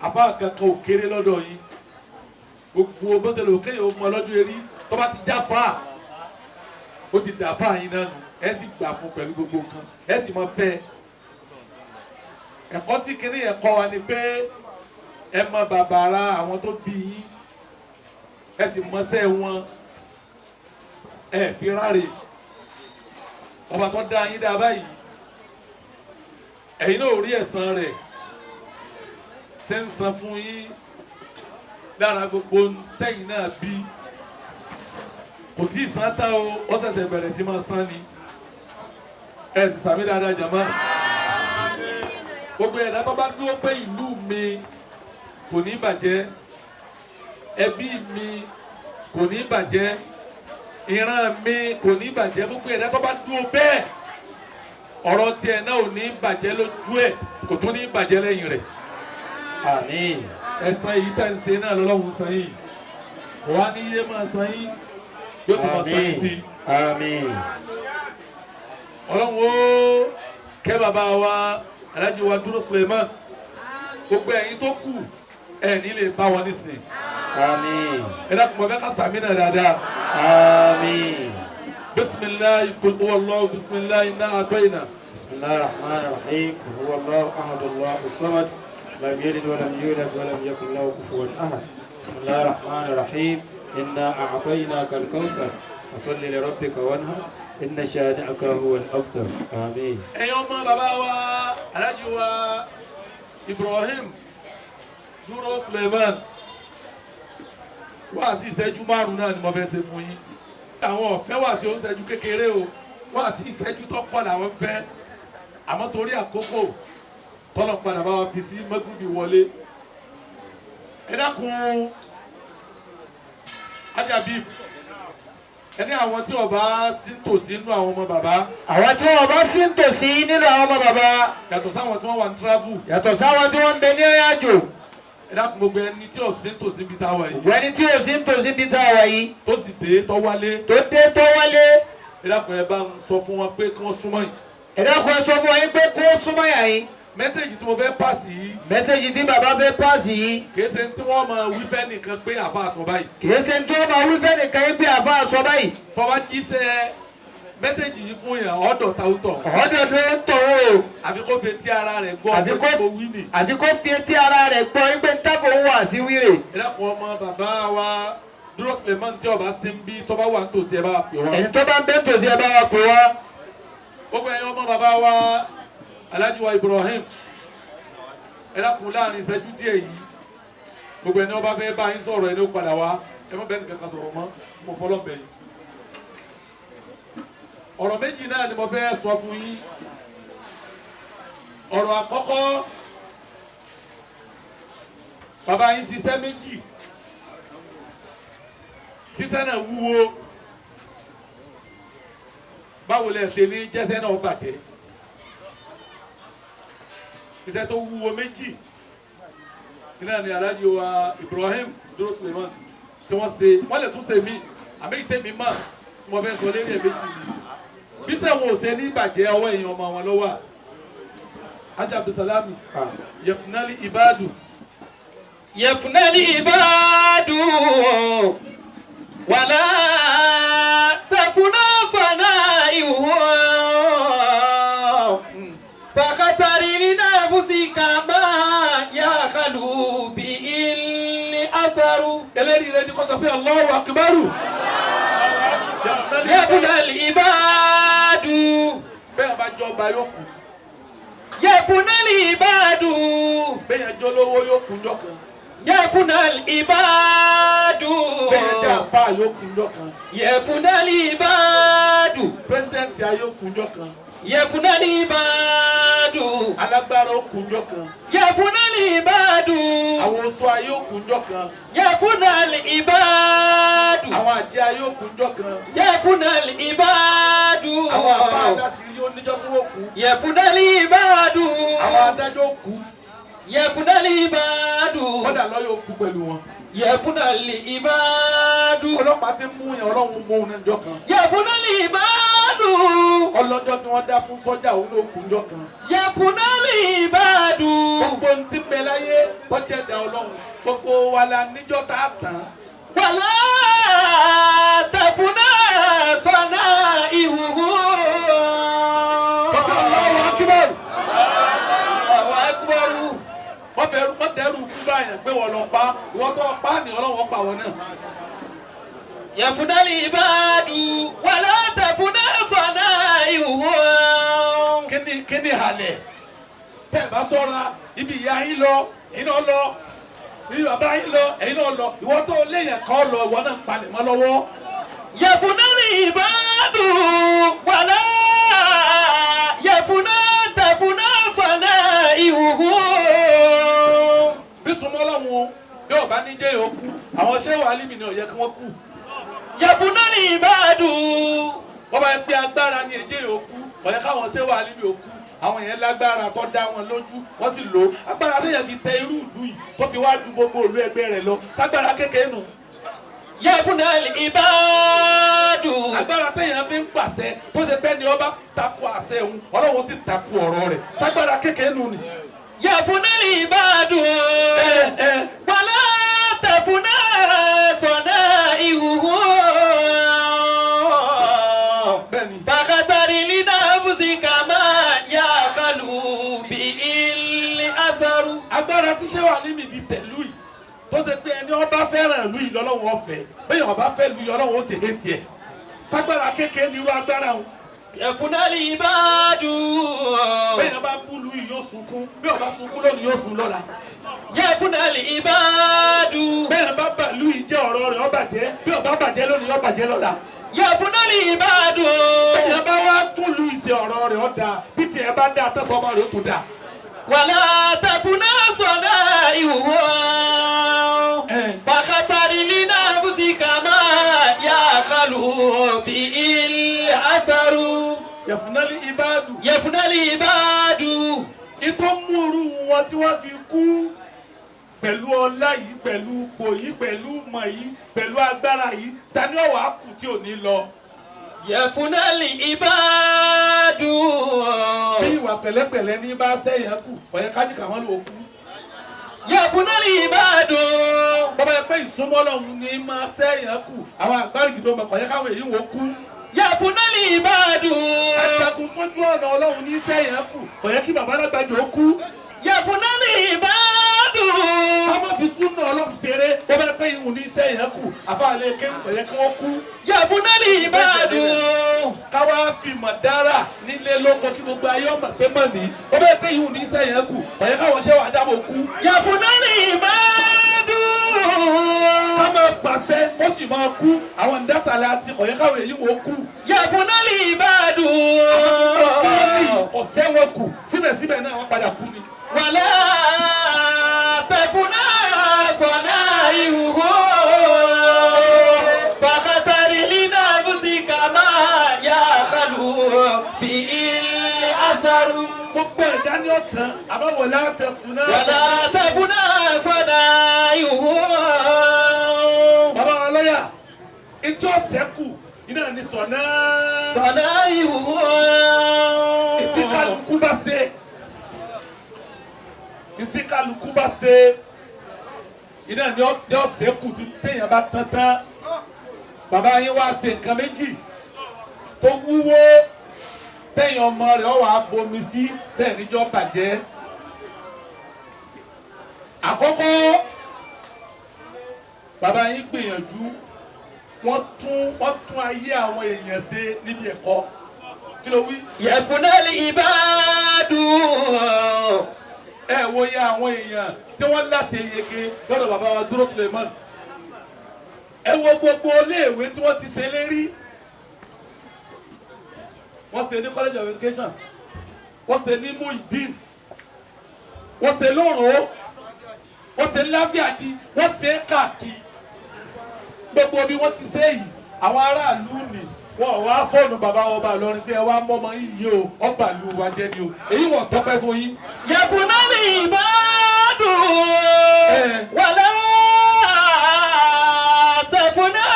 Àbá kankan ò kéré lọ́dọ̀ yín. Gbogbo bọ́tẹ̀lẹ̀ òkè yìí ó mọ lọ́jọ́ erí tó bá ti já fà á, ó ti dà fà yín náà nù, ẹ sì gbà fún pẹ̀lú gbogbo nǹkan, ẹ sì mọ fẹ́. Ẹ̀kọ́ tí kinní yẹn kọ́ wa ni pé ẹ mọ bàbàrà àwọn tó bí yín, ẹ sì mọṣẹ́ wọn. Ẹ fi ráre ọba tó dá yín dá báyìí, ẹ̀yin náà rí ẹ̀san rẹ̀ tí ń san fún yín lára gbogbo tẹ̀yin náà bí kò tí ì san tá o, ó ṣẹ̀ṣẹ̀ bẹ̀rẹ̀ sí máa san ni. Ẹ sì sàmì dáadáa jàmá. Gbogbo ẹ̀dá tó bá dúró pé ìlú mi kò ní bàjẹ́, ẹbí mi kò ní bàjẹ́, ìran mi kò ní bàjẹ́, gbogbo ẹ̀dá tó bá dúró bẹ́ẹ̀, ọ̀rọ̀ tiẹ̀ náà ò ní bàjẹ́ lójú ẹ̀, kò tún ní bàjẹ́ lẹ́yìn rẹ̀. Àmín. Ẹ̀san yìí tá ń ṣe náà lọ́lọ́run san yìí, kò wá ní yé máa san yín, yóò tún máa san yín sí i. Àmín. Ọlọ́run ó kẹ́ bàbá wa Alhaji wa Dúró Suleiman, gbogbo ẹ̀yin tó kù ẹ̀ ní lè bá wọn nísìn. Àmín. Ẹ dákun, mọ̀ fẹ́ ká sàmì náà dáadáa. Àmín. Bisimilayi kul huwa Allahu, bisimilayi inna a'tayna. Bismillahir Rahmanir Rahim. Qul huwa Allahu ahad, Allahu samad. Lam yalid wa lam yulad wa lam yakul lahu kufuwan ahad. Bismillahir Rahmanir Rahim. Inna a'tainaka al-kawthar. Fasalli li rabbika wanhar. Inna shani'aka huwa al-abtar. Àmín. Ẹ̀yin ọmọ bàbá wa Alhaji wa Ibrahim Dúró Suleiman, wá sí ìṣẹ́jú 5 náà ni mo fẹ́ ṣe fún yín. Àwọn ọ̀fẹ́ wá sí oúnṣẹ́jú kékeré o, wá sí ìṣẹ́jú tó pọ̀ làwọn ń fẹ́, àmọ́ torí àkókò tọ́lọ̀ padà bá wa fi sí mẹ́gùdì wọlé. Ẹ dákun, Ajabib, ẹni àwọn tí ó bá sí tòsí nínú àwọn ọmọ bàbá. Àwọn tí wọn bá sí tòsí nínú àwọn ọmọ bàbá. Yàtọ̀ sáwọn tí wọ́n wà ní travel. Yàtọ̀ sáwọn tí wọ́n ń bẹ ní ìrìn àjò. Ẹ dákun, gbogbo ẹni tí ò sí tòsí bí táwa yìí. Gbogbo ẹni tí ò sí tòsí bí táwa yìí. Tó sì dé tó wálé. Tó dé tó wálé. Ẹ dákun, ẹ bá ń sọ fún wọn pé kí wọ́n súnmọ́ yìí. Ẹ dákun, ẹ sọ fún wọn yín pé kó súnmọ́ yà yín. Message tí mo fẹ́ pàṣẹ yìí. Message tí bàbá fẹ́ pàṣẹ yìí. Kìí ṣe tí wọ́n máa wí fẹ́ nìkan pé àfa sọ báyìí. Kìí ṣe tí wọ́n máa wí fẹ́ nìkan yín pé àfa sọ báyìí. Tó bá jíṣẹ́ message yìí fún yàn, ọ̀dọ̀ táwọn tọ̀. Ọ̀dọ̀ tó ń tọ̀ o. Àbí kó fi etí ara rẹ̀ gbọ́ pé mo wí nì. Àbí kó fi etí ara rẹ̀ gbọ́ pé tábò ń wà sí wíìrè. Ẹ dákun, ọmọ bàbá wa Dúró Suleiman tí ọba sí ń bí, tó bá wà nítòsí, ẹ bá pè wọ́n. Ẹni tó bá ń bẹ nítòsí, ẹ bá wa pè wọ́n. Gbogbo ẹ̀yin ọmọ bàbá wa Alhaji wa Ibrahim, ẹ dákun, láàrin ìṣẹ́jú díẹ̀ yìí, gbogbo ẹni ọba fẹ́ bá yín sọ̀rọ̀, ẹni ó padà wá, ẹ má bẹ́ẹ̀ nìkan kan sọ̀rọ̀ mọ́, mo fọlọ́ bẹ̀ yín. Ọ̀rọ̀ méjì náà ni mo fẹ́ sọ fún yín. Ọ̀rọ̀ àkọ́kọ́, bàbá yín ṣiṣẹ́ méjì títẹ́ náà wúwo, báwo lẹ ṣe ní jẹ́sẹ́ náà bàjẹ́? Iṣẹ́ tó wúwo méjì iná ni Alhaji wa Ibrahim Dúró Suleiman tí wọ́n ṣe, wọ́n lè tún ṣe mí, àmì ìtẹ̀mí mọ̀ tí wọ́n fẹ́ sọ lérí ẹ̀ méjì ni bí sẹ́wọ̀n ò ṣe ní ìbàjẹ́ ọwọ́ èèyàn ọmọ wọn lọ́wọ́. Hajj Abdulsalami, yẹfunali ibadu. Yẹfunali ibadu wàlá tẹfúnà sọ̀nà ìwọ fàkàtàrí nínú àfúsí kàmá yàkàlù bí ilé àtàrú. Eléyìí rẹ ní kọ́sọ̀ pé Allahu akbaru. Yẹfunali ibadu. Bẹ́ẹ̀ bá jọba yóò kú. Yẹfunali ibadu. Bẹ́ẹ̀ jọ lówó yóò kú njọ́ kan. Yẹfunali ibadu. Bẹ́ẹ̀ jẹ́ àfa yóò kú njọ́ kan. Yẹfunali ibadu. Pírẹsidẹ́ǹtì ayé kú njọ́ kan. Yẹfunali ibadu. Alágbára ó kú njọ́ kan. Yẹfunali ibadu. Àwọn oṣù ayé ó kú njọ́ kan. Yẹfunali ibadu. Àwọn àjẹ́ ayé ó kú njọ́ kan. Yẹfunali ibadu. Àwọn àfa àdásírí oníjọ́ tí wọ́n kú. Yẹfunali ibadu. Àwọn adájọ́ ó kú. Yẹfunali ibadu. Kọ́dà lọ́yọ̀ ó kú pẹ̀lú wọn. Yẹfunali ibadu. Ọlọ́pàá ti mú yẹn, Ọlọ́run mú òun níjọ́ kan. Yẹfunali ibadu. Ọlọ́jọ́ tí wọ́n dá fún sọ́jà òun ló kú níjọ́ kan. Yẹfunali ibadu. Gbogbo ohun tí ń bẹ láyé tọ́jú ẹ̀dá Ọlọ́run, gbogbo wa la níjọ́ tá a tàn. Wàlá tẹ̀fúnà sọ̀nà ìhùhù. Tọ́jú Allahu akbar. Allahu akbar. Wọ́n fẹ́ wọ́n dẹ́rù kú báyẹn pé wọ́n lọ pa ìwọ́n tó pa ni Ọlọ́run pa wọn náà. يفنى العباد ولا تفنى صنائعهم. Kíni halẹ̀ tẹ́ ẹ bá sọ́ra ibi ìyá yín lọ ẹ̀yin náà lọ, ibi bàbá yín lọ ẹ̀yin náà lọ, ìwọ tó léèyàn kan lọ ìwọ náà ń palẹ̀ mọ́ lọ́wọ́. يفنى العباد ولا يفنى تفنى صنائعهم. Bí súnmọ́ lọ́wọ́ bí ọba ní jẹ́ yòókù àwọn ṣé wàá límì ni ó yẹ kí wọ́n kú. يفنى العباد. Wọ́n bá yẹ pé agbára ni ẹ̀jẹ̀ yòókù kò yẹ káwọn ṣé wàá límì òkú. Àwọn yẹn lágbára tó dá wọn lójú wọ́n sì lò ó. Agbára téèyàn fi tẹ irú ìlú yìí tó fi wá ju gbogbo ìlú ẹgbẹ́ rẹ̀ lọ ságbára kékeré nù. يفنى العباد. Agbára téèyàn fi ń pàṣẹ tó ṣe pé ni ọba takò àṣẹ òun Ọlọ́run sì takò ọ̀rọ̀ rẹ̀ ságbára kékeré nù ni. يفنى العباد ولا تفنى صنائعهم. Bẹ́ẹ̀ni. فاختر لنفسك ما يخلو به الأثر. Agbára tí sẹ́wà ní mi fi tẹ̀lú yìí tó ṣe pé ẹni ọba fẹ́ràn ìlú yìí lọ́lọ́run ọ̀fẹ́ bẹ́ẹ̀ ọba fẹ́ lu yìí Ọlọ́run ó sì lé tiẹ̀ ságbára kékeré ni irú agbára òun. يفنى العباد. Bẹ́ẹ̀ ọba bú lu yìí yóò sunkún, bí ọba sunkún lónìí yóò sun lọ́la. يفنى العباد. Bẹ́ẹ̀ ọba bà lu yìí jẹ́ ọ̀rọ̀ rẹ̀ ó bàjẹ́, bí ọba bàjẹ́ lónìí yóò bàjẹ́ lọ́la. يفنى العباد. Bẹ́ẹ̀ ọba wá tún lu ìṣe ọ̀rọ̀ rẹ̀ ó dáa, bí tiẹ̀ bá dáa tọ́tọ́ ọmọ rẹ̀ ó tún dáa. ولا تفنى صنائعهم. فاختر لنفسك ما يخلو به الأثر. Yẹ̀fúnálì ibadu. يفنى العباد. Ìtọ́ múru wọn tí wọ́n fi kú pẹ̀lú ọlá yìí, pẹ̀lú ipò yìí, pẹ̀lú ìmọ̀ yìí, pẹ̀lú agbára yìí, ta ni ọ̀wá kù tí ò ní lọ. يفنى العباد. Bí ìwà pẹ̀lẹ́pẹ̀lẹ́ ní bá sẹ́yìn kù, kò yẹ kájí kàwọn lò ó kú. يفنى العباد. Bọ́bá yẹ pé ìsúnmọ́ Ọlọ́run ní máa sẹ́yìn kù, àwọn àgbárígì tó mọ̀ kò yẹ káwọn èyí wò ó kú. يفنى العباد. Àjàgùn sójú ọ̀nà Ọlọ́run ní sẹ́yìn kù, kò yẹ kí bàbá alágbàjọ ó kú. يفنى العباد. Ká má fi súnà Ọlọ́run ṣeré, bọ́bá yẹ pé ìhùn ní sẹ́yìn kù, àfáàlẹ́ kéwù kò yẹ kí wọ́n kú. يفنى العباد. Káwá fìmọ̀ dára nílé lóko kí gbogbo ayé ọmọ pé mọ̀ ní ó bẹ́ẹ̀ pé ìhùn ní sẹ́yìn kù kò yẹ káwọn ṣẹ́ wà dábò kú. يفنى العباد. Ká máa pàṣẹ kó sì máa kú àwọn ìdásàlẹ̀ àti kò yẹ káwọn èyí wò ó kú. يفنى العباد. Kò sẹ́wọ̀n kù síbẹ̀síbẹ̀ náà wọ́n padà kú ni. ولا تفنى صنائعهم. فاختر لنفسك ما يخلو به الأثر. Gbogbo ẹ̀dá ní ọ̀tàn àbáwọ̀ láti fún náà. ولا تفنى صنائعهم. Bàbá wa lọ́yà etí ọ̀sẹ̀ kù iná ní sọ̀nà. صنائعهم. Etí kálukú bá ṣe, etí kálukú bá ṣe iná ní ọ̀sẹ̀ kù tí téèyàn bá tán tán. Bàbá yín wá ṣe nǹkan méjì tó wúwo téèyàn ọmọ rẹ̀ ọ̀ wá bomi sí téèyàn níjọ́ bàjẹ́. Àkọ́kọ́, bàbá yín gbìyànjú, wọ́n tún ayé àwọn èèyàn ṣe níbi ẹ̀kọ́. Kí ló wí? يفنى العباد. Ẹ wo iye àwọn èèyàn tí wọ́n láti yege lọ́dọ̀ bàbá wa Dúró Suleiman. Ẹ wo gbogbo iléèwé tí wọ́n ti ṣe lérí. Wọ́n ṣe ní College of Education, wọ́n ṣe ní Muideen, wọ́n ṣe lóró, wọ́n ṣe láfíàjì, wọ́n ṣe káàkiri. Gbogbo bí wọ́n ti ṣe yìí, àwọn aráàlú ni wọ́n wá fóònù bàbá ọba Ìlọrin pé ẹ wá mọ́mọ́ yìí o, ọba ìlú wa jẹ́ ni o, èyí wọ́n tọ́pẹ́ fún yín. يفنى العباد. ولا تفنى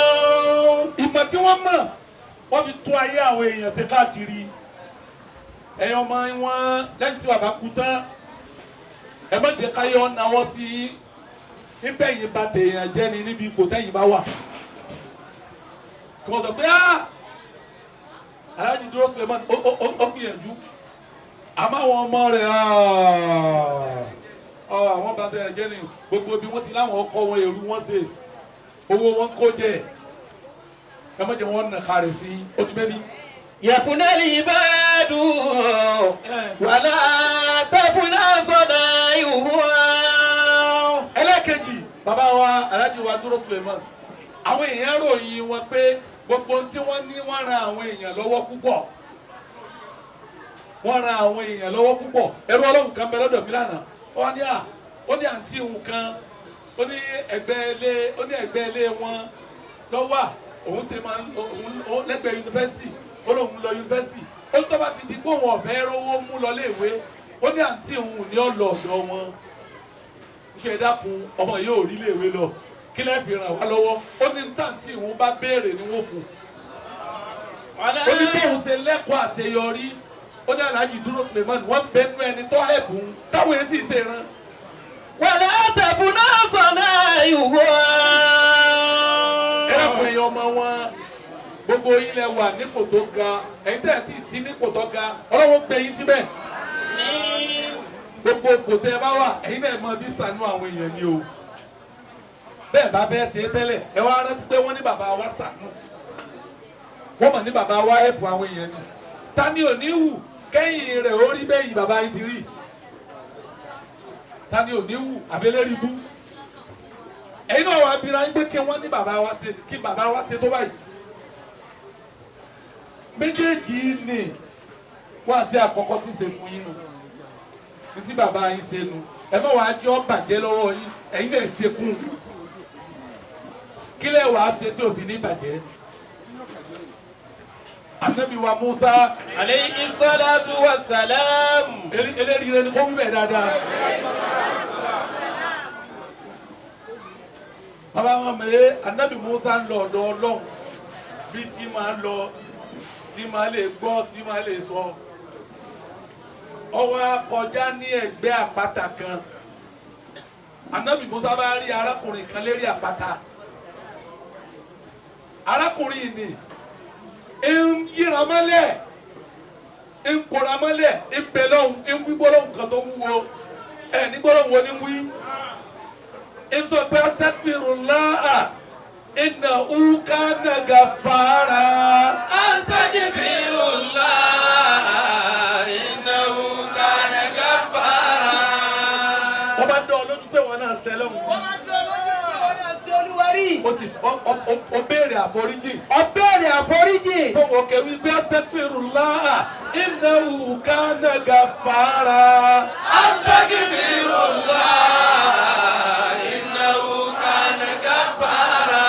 صنائعهم. Ìmọ̀ tí wọ́n mọ̀ wọ́n fi tún ayé àwọn èèyàn ṣe káàkiri. Ẹ̀yin ọmọ wọn lẹ́yìn tí bàbá kú tán, ẹ má jẹ́ káyọ̀ náwó sí i níbẹ̀ yìí bá tèèyàn jẹ́ ni níbi ipò tẹ́yìn bá wà. Kí wọ́n sọ pé Alhaji Dúró Suleiman ó gbìyànjú, àmọ́ àwọn ọmọ rẹ̀ Àwọn bá sẹ́yìn jẹ́ ni gbogbo bí wọ́n ti láwọn ọkọ wọn èrú wọn ṣe owó wọn kó jẹ ẹ má jẹ́ wọn nà kárẹ̀ sí ó ti bẹ́ẹ̀ ni. يفنى العباد ولا تفنى صنائعها. Ẹlẹ́kejì, bàbá wa Alhaji wa Dúró Suleiman, àwọn èèyàn ròyìn wọn pé gbogbo tí wọ́n ní, wọ́n ran àwọn èèyàn lọ́wọ́ púpọ̀, wọ́n ran àwọn èèyàn lọ́wọ́ púpọ̀. Ẹrú Ọlọ́run kan bẹ lọ́dọ̀ mi lánàá, ó ní à ó ní àǹtí òun kan, ó ní ẹgbẹ́ ilé, ó ní ẹgbẹ́ ilé wọn lọ́wọ́ òun ṣe máa ń òun lẹ́gbẹ̀ẹ́ yunifásitì. Ó lóun lọ yunifásitì, ó ní tó bá ti di pé òun ọ̀fẹ́ rówó mú lọ léèwé, ó ní àǹtí òun ní ọ̀lọ́ ọ̀dọ̀ wọn kí ẹ dákun, ọmọ yìí ò rí léèwé lọ, kí lẹ́ fi ràn wá lọ́wọ́? Ó ní tàǹtí òun bá béèrè ni wọ́n fún un. Ó ní bóun ṣe lẹ́kọ̀ọ́ àṣeyọrí, ó ní Alhaji Dúró Suleiman wọ́n bẹ nú ẹni tó ẹ̀bùn táwọn èsì ṣe ran. ولا تفنى صنائعها. Ẹ dákun, ẹ̀yin ọmọ wọn, gbogbo yín lẹ wà nípò tó ga. Ẹ̀yin tẹ̀ tí sí nípò tó ga, Ọlọ́run gbé yín síbẹ̀. Gbogbo kò tẹ́ ẹ bá wà, ẹ̀yin náà mọ bí ṣàánú àwọn èèyàn ni o. Bẹ́ẹ̀ bá fẹ́ ṣe é tẹ́lẹ̀, ẹ wá rántí pé wọ́n ní bàbá wa ṣàánú, wọ́n mọ̀ ní bàbá wa ẹ̀pù àwọn èèyàn ni. Ta ni ò ní wù kẹ́yìn rẹ̀ ó rí bẹ́yìn bàbá yín ti rí? Ta ni ò ní wù àbẹ́lẹ́rìí bú? Ẹ̀yin náà wàá bira yín pé kí wọ́n ní bàbá wa ṣe, kí bàbá wa ṣe tó báyìí. Méjèèjì ni wá sí àkọ́kọ́ tí ń ṣe fún yín nu ní tí bàbá yín ṣe nu. Ẹ má wàá jọ́ bàjẹ́ lọ́wọ́ yín, ẹ̀yin náà ṣe kún. Kílẹ̀ wàá ṣe tí òfin ní bàjẹ́? Anabi wa Musa عليه الصلاة والسلام. Eléyìí rẹ ni kó wí bẹ́ẹ̀ dáadáa. Bàbá wọn mọ̀ ẹ́, anabi Musa ń lọ ọ̀dọ̀ Ọlọ́run bí tí máa lọ, tí máa lè gbọ́, tí máa lè sọ. Ó wá kọjá ní ẹ̀gbẹ́ àpáta kan. Anabi Musa bá rí arákùnrin kan lérí àpáta. Arákùnrin ni ń yíra mọ́lẹ̀, ń kóra mọ́lẹ̀, ń bẹ lọ́hùn, ń wí gbólóhùn kan tó wúwo. Ẹ̀ ní gbólóhùn wo ni wí? Ń sọ pé astaghfirullah innahu kana ghaffara. أستغفر الله إنه كان غفارا. Wọ́n bá dán ọ lójú pé wọn náà ṣẹ lọ́hùn. Wọ́n máa ń dán lójú pé wọ́n náà ṣe olúwarí. Ó ti ó béèrè àforíjì. Ó béèrè àforíjì. Fún òkè wípé astaghfirullah innahu kana ghaffara. أستغفر الله إنه كان غفارا.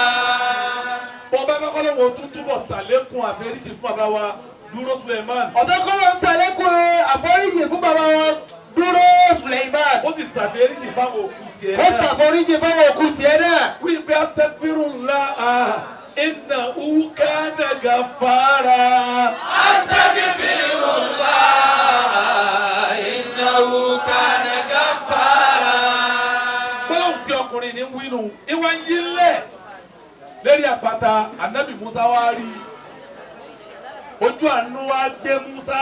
Bọ́ bá bá kọ́ lóun ò tún túbọ̀ sàlékún àforíjì fún bàbá wa Dúró Suleiman. Ọ̀bẹ kọ́lọ́ ń sàlékún àforíjì fún bàbá wọn Dúró Suleiman. Ó sì ṣàforíjì fáwọn òkú tiẹ̀ Ó náà. ṣàforíjì fáwọn òkú tiẹ̀ náà. Wípé astaghfirullah innahu kana ghaffara. أستغفر الله إنه كان غفارا. Gbọ́dọ̀ tí ọkùnrin ní wínú ìwà ń yí lẹ̀ lérí àpáta, anabi Musa wá rí i. Ojú àánú wá gbé Musa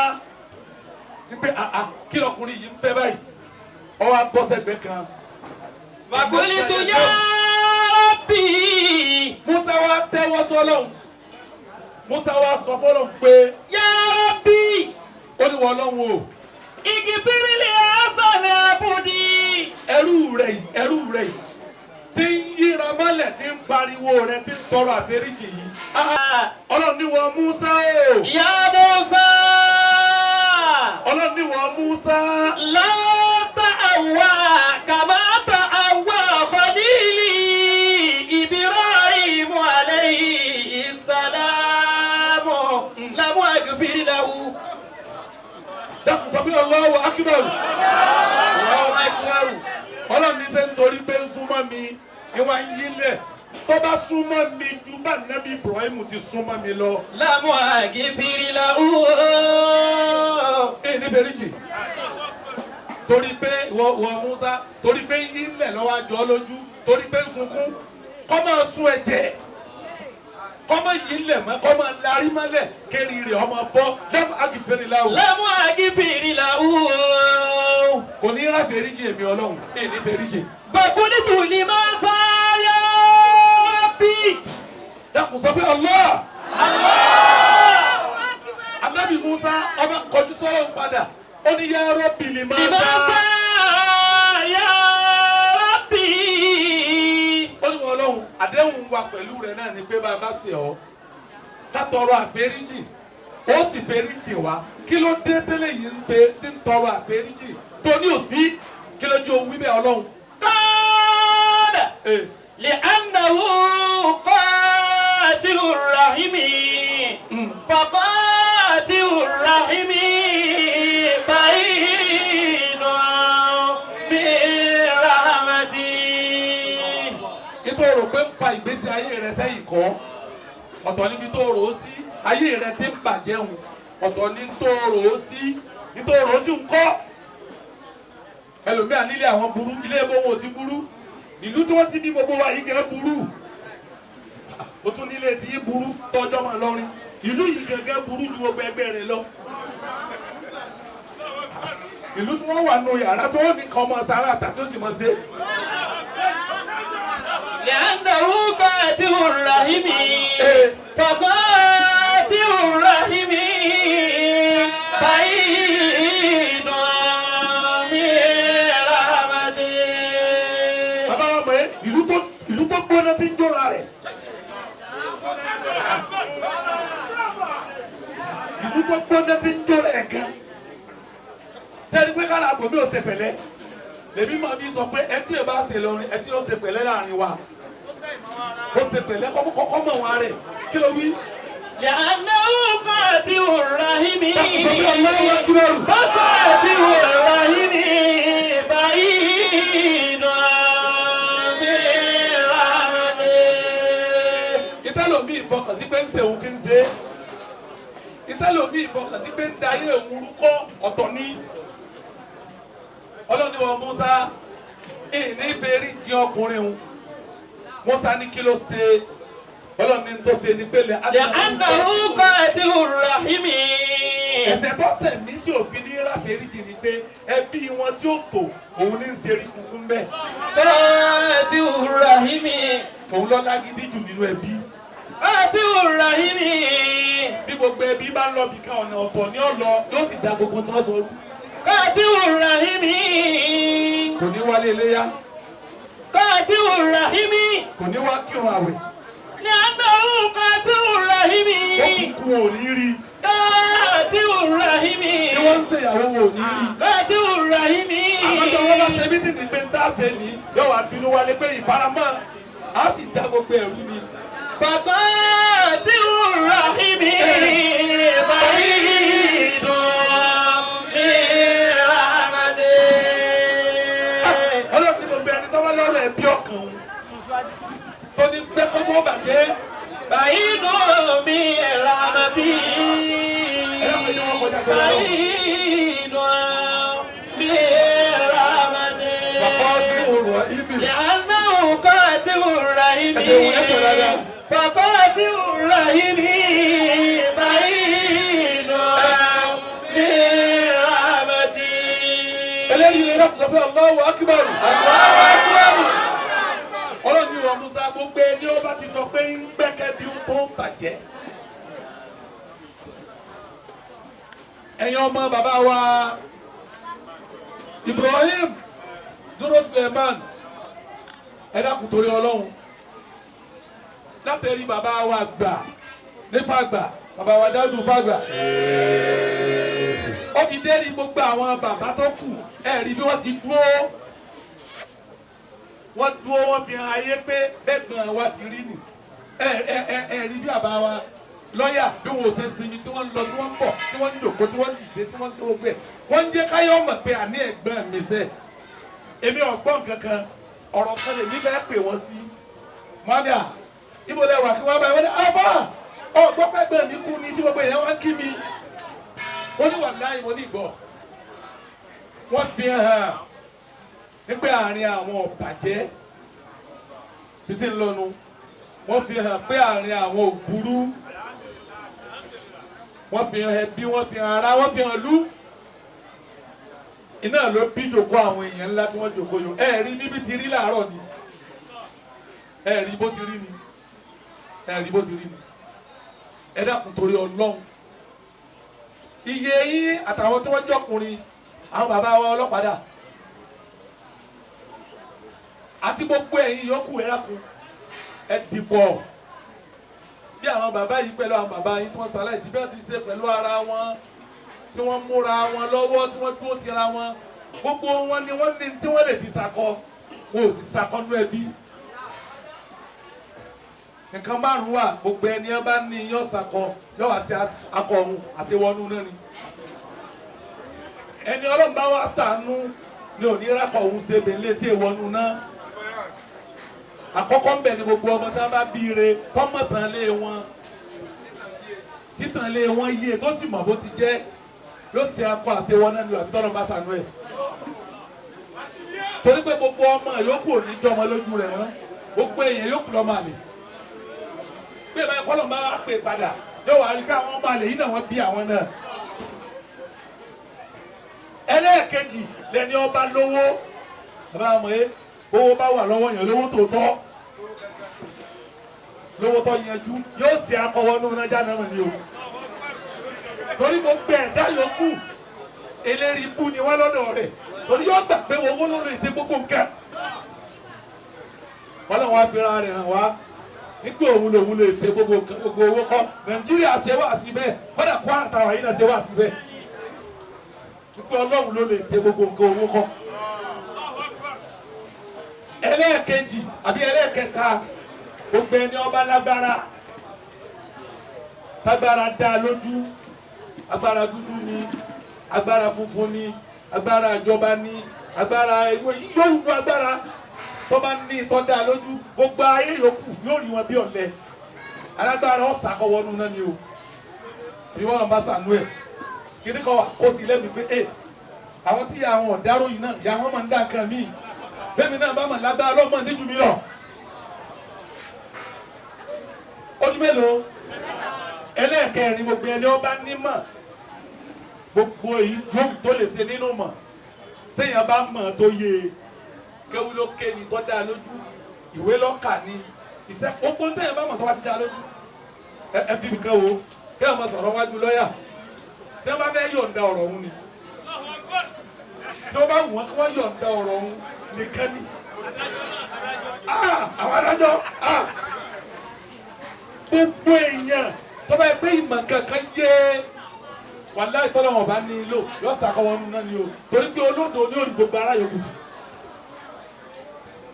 wípé àà, kí lọkùnrin yìí ń fẹ́ báyìí? Ó wá bọ́ sẹ́gbẹ́ kan. فقلت يا ربي. Musa wá tẹ́wọ́ sọ́lọ́hún. Musa wá sọ fọ́lọ́hún pé يا ربي. Ó ní wọ́n Ọlọ́hun o. اغفر لهذا العبد. Ẹrú rẹ̀ yìí, ẹrú rẹ̀ yìí tí ń yíra mọ́lẹ̀, tí ń pariwo rẹ̀, tí ń tọrọ àforíjì yìí. Ah, Ọlọ́run ní wọ́n Musa o. يا موسى. Ọlọ́run ní wọ́n Musa. لا تأوى كما تأوى خليلي إبراهيم عليه السلام لم أغفر له. Dákun, sọ pé Allahu akbar. الله أكبر. Ọlọ́run ní sẹ́ nítorí pé ń súnmọ́ mi ìwà ń yílẹ̀, tó bá súnmọ́ mi ju bá nàbí Ibrahim ti súnmọ́ mi lọ. لم أغفر له. Ẹ ní fèrèjì torí pé ìwọ ìwọ Musa, torí pé yílẹ̀ lọ́wọ́ àjọ lójú, torí pé ń sunkún, kọ́ máa sun ẹ̀jẹ̀, Kọ́mọ yìí lẹ̀ mọ́, kọ́mọ larí mọ́lẹ̀, kéré rẹ̀ ọmọ fọ́ lẹ́mú agìfẹ́rẹ́ la o. Lẹ́mú àgìfìrì làwù. Kò ní rà fèrèjì èmi Ọlọ́run, èmi ní fèrèjì. Fàkúlìtù ni máa sáyà bí. Dákun sọ pé Allah. Allah. Ànábì Musa ọba kọjú sọ́rọ̀ ń padà, ó ní yá Rabbi lè máa Lè máa sá. sáyà Rabbi. Ó ní wọn Ọlọ́run, àdéhùn wa pẹ̀lú rẹ̀ náà ni pé bá a bá ṣe ọ́, ká tọrọ àforíjì, ó sì foríjì wa. Kí ló dé tẹ́lẹ̀ yìí ń ṣe tí ń tọrọ àforíjì tó ní òsí? Kí ló jẹ́ òun wí bẹ́ẹ̀ Ọlọ́run? Kọ́ọ̀dà. لأنه قاتل الرحم فقاتل الرحم بعيد برحمتي. Nítorí rò pé ń fa ìgbésí ayé rẹ sẹ́yìn kọ́, ọ̀tọ̀ níbi tó rò ó sí ayé rẹ ti ń bàjẹ́ hùn, ọ̀tọ̀ ní tó rò ó sí, nítorí rò ó sí ń kọ́. Ẹlòmíà nílé àwọn burú, ilé ẹbọ wọn ò ti burú, ìlú tí wọ́n ti bí gbogbo wa yìí gẹ́gẹ́ burú, o tún nílé tí yín burú tọ́jọ́ máa lọ́rin, ìlú yìí gẹ́gẹ́ burú ju gbogbo ẹgbẹ́ rẹ lọ. Ìlú tí wọ́n wà nù yàrá tí wọ́n ní kan ọmọ sára àtàtì ó sì máa ṣe. لأنه قاتل الرحم فقاتل الرحم بعيد من رحمتي. Bàbá wa mọ̀ ẹ́ ìlú tó gbóná ti ń jóra rẹ̀. Ìlú tó gbóná ti ń jóra ẹ̀ gan. Sẹ́ni pé kára àbò mi ò ṣe pẹ̀lẹ́. Lèmi máa fi sọ pé ẹ tí ẹ bá ṣe lọrin ẹ tí ó ṣe pẹ̀lẹ́ láàrin wa. Ó ṣe pẹ̀lẹ́ kọ́kọ́ mọ̀ wọn rẹ̀. Kí ló wí? لأنه قاتل الرحم Allahu Akbar. فقاتل الرحم بعيد من رحمتي. Ìtẹ́lómi ìfọkànsí pé ń ṣe òun kí ń ṣe é. Ìtẹ́lómi ìfọkànsí pé ń da ayé òun rúkọ́ ọ̀tọ̀ ní. Ọlọ́ni wọn Musa ìní fèrè jí ọkùnrin òun. Musa ní kí ló ṣe? Ọlọ́ni tó ṣe ní pélé. لأنه قاتل الرحم. Ẹ̀ṣẹ̀ tó ṣẹ̀ mí tí òfin ní ráfẹ́ríjì ni pé ẹbí wọn tí ó tò òun ní ń ṣe rí kunkun bẹ́ẹ̀. قاتل الرحم. Òun lọ lágídí jù nínú ẹbí. قاتل الرحم. Bí gbogbo ẹbí bá ń lọ bí kan ọ̀nà ọ̀tọ̀ ní ọ̀lọ́ yóò sì da gbogbo tí wọ́n sọ rú. قاتل الرحم. Kò ní wálé iléyá, قاتل الرحم. kò ní wá kírun àwẹ̀. لأنه قاتل الرحم. Ó kúkú ò ní rí. قاتل الرحم. Bí wọ́n ń ṣèyàwó wọn ò ní rí. قاتل الرحم. Àmọ́ tí wọ́n bá ṣe mítìnì pé ń tá ṣe ní yóò wá bínú wálé pé ìfaramọ́ á sì da gbogbo ẹ̀rú ni. فقاتل الرحم بعيد من رحمته. Ọlọ́run ní gbogbo ẹni tó bá lọ́rọ̀ ẹbí ọkàn òun tó ní pẹ́ kó tó bàjẹ́. بعيد من رحمته. بعيد من رحمته. Ọ̀rọ̀ ibi. لأنه قاتل الرحم. فقاتل الرحم بعيد من رحمته. Eléyìí lè rọ́pò sọ pé Allahu Akbar. Allahu Akbar. Ọlọ́run ní ìwọ Musa gbogbo ẹni ó bá ti sọ pé ń gbẹ́kẹ̀ bí ó tó ń bàjẹ́. Ẹ̀yin ọmọ bàbá wa Ibrahim Dúró Suleiman, ẹ dákun torí Ọlọ́run látẹ̀rí bàbá wa gbà nípa gbà bàbá wa Dáúdù fàgbà ó fi dé ní gbogbo àwọn bàbá tó kù, ẹ rí bí wọ́n ti dúró, wọ́n dúró, wọ́n fi hàn ayé pé bẹ́gbọ̀n wa ti rí nì. Ẹ ẹ ẹ ẹ rí bí bàbá wa lọ́yà bí wọn ò ṣe sinmi tí wọ́n ń lọ tí wọ́n ń bọ̀ tí wọ́n ń jòkó tí wọ́n ń dìde tí wọ́n ń tó gbẹ, wọ́n ń jẹ́ káyọ̀ mọ̀ pé àní ẹ̀gbọ́n mi sẹ́ èmi ọ̀gbọ́n kankan ọ̀rọ̀ kan lèmi fẹ́ pè wọ́n sí. Mọ́dà ibo lẹ wà kí wọ́n bá yẹ wọ́n ní afa ọ̀gbọ́n pẹ́gbẹ́ mi kú ni tí gbogbo èèyàn wá ń kí mi. Wọ́n ní wàláhì mo ní ìgbọ́. Wọ́n fi hàn nígbà àárín àwọn ọ̀bàjẹ́ bí tí ń lọ́nu. Wọ́n fi hàn pé àárín àwọn ò burú. Wọ́n fi hàn ẹbí, wọ́n fi hàn ara, wọ́n fi hàn lú. Iná ló bí jòkó àwọn èèyàn ńlá tí wọ́n jòkó yòó. Ẹ rí bíbí ti rí láàárọ̀ ni. Ẹ rí bó ti rí ni. Ẹ rí bó ti rí ni. Ẹ dákun torí Ọlọ́run. Iye yín àtàwọn tí wọ́n jọkùnrin, àwọn bàbá wa ọlọ́pàá dà. Àti gbogbo ẹ̀yin yòókù ẹ dákun, ẹ dìbò. Bí àwọn bàbá yìí pẹ̀lú àwọn bàbá yìí tí wọ́n ṣaláìsí bí wọ́n ti ṣe pẹ̀lú ara wọn, tí wọ́n múra wọn lọ́wọ́, tí wọ́n dúró tira wọn, gbogbo wọn ni wọ́n ní tí wọ́n lè fi sakọ, wọn ò sì sakọ nú ẹbí. Nǹkan márùn-ún wà, gbogbo ẹni ẹ bá ní yọ sakọ, yọ wá sí akọ ọ̀hún, àṣewọnú náà ni. Ẹni Ọlọ́run bá wá ṣàánú ni ò ní rákọ̀ ọ̀hún ṣe bẹ̀lẹ́ tí èèwọ̀nú náà. Àkọ́kọ́ ń bẹ̀ ni gbogbo ọmọ tí wọ́n bá bí ire tọ́mọ̀tàn lé wọn, títàn lé wọn yé tó sì mọ̀ bó ti jẹ́, yóò ṣe akọ àṣewọ́n náà ni àfi tọ́lọ́ bá ṣàánú ẹ̀. Torí pé gbogbo ọmọ yòókù ò ní jọmọ lójú rẹ̀ mọ́, gbogbo èèyàn yòókù lọ́mọ àlè. Bí ìbáyọ̀ kọ́lọ̀ bá wá pè padà, yóò wá rí pé àwọn ọmọ àlè yìí náà wọ́n bí àwọn náà. Ẹlẹ́ẹ̀kejì lẹni ọba lówó, bàbá àmọ́ ẹ owó bá wà lọ́wọ́ yẹn lówó tòótọ́, lówó tó yanjú, yóò ṣe akọwọ́nú nájà náà ni o. Torí mo gbẹ ẹ̀dá yòókù eléri ibú ni wọ́n lọ́dọ̀ rẹ̀, torí yóò gbà pé owó ló lè ṣe gbogbo nǹkan. Wọ́n náà wá fira rẹ̀ hàn wá nígbà òun lòun lè ṣe gbogbo nǹkan, gbogbo owó kọ́. Nàìjíríà ṣe wá síbẹ̀, kọ́dà Kwara táwa yìí náà ṣe wá síbẹ̀, nígbà Ọlọ́run ló lè ṣe gbogbo nǹkan, owó kọ́. Ẹlẹ́ẹ̀kejì àbí ẹlẹ́ẹ̀kẹta, gbogbo ẹni ọba lágbára, tágbára dá lójú, agbára dúdú ni, agbára funfun ni, agbára ìjọba ni, agbára yóò nu agbára tó bá ní tó dá lójú, gbogbo ayé yòókù yóò rí wọn bí ọ̀lẹ. Alágbára ọ̀sà kọ́wọ́nú náà ni o, àbí wọn bá sànú ẹ̀ kíní kan wà kó sí lẹ́nu pé ẹ àwọn tí àwọn ọ̀dáró yìí náà ìyá wọn máa ń dá nǹkan míì, bẹ́ẹ̀ mi náà bá mà lágbára lọ́mọ níjú mi lọ. Ojú mélòó? Ẹlẹ́ẹ̀kẹrin, gbogbo ẹni ọba nímọ̀, gbogbo èyí yóò tó lè ṣe nínú mọ̀, téèyàn bá mọ̀ tó yé e, kéwú ló ké ni tó dáa lójú, ìwé lọ́kà ni, iṣẹ́ gbogbo téèyàn bá mọ̀ tó bá ti dáa lójú. Ẹ fi nìkan wo kéèyàn máa sọ̀rọ̀ wájú lọ́yà, tí wọ́n bá fẹ́ yọ̀ǹda ọ̀rọ̀ òun ni, tí wọ́n bá wù wọ́n kí wọ́n yọ̀ǹda ọ̀rọ̀ òun nìkan ni. Àwọn adájọ́ gbogbo èèyàn tó bá yẹ pé ìmọ̀ kankan yé wàláhì tọ́lá wọn bá ní i lò yọ sàkọwọ́ nínú náà ni o, torí pé olódò ní òrì gbogbo ara yòókù sí.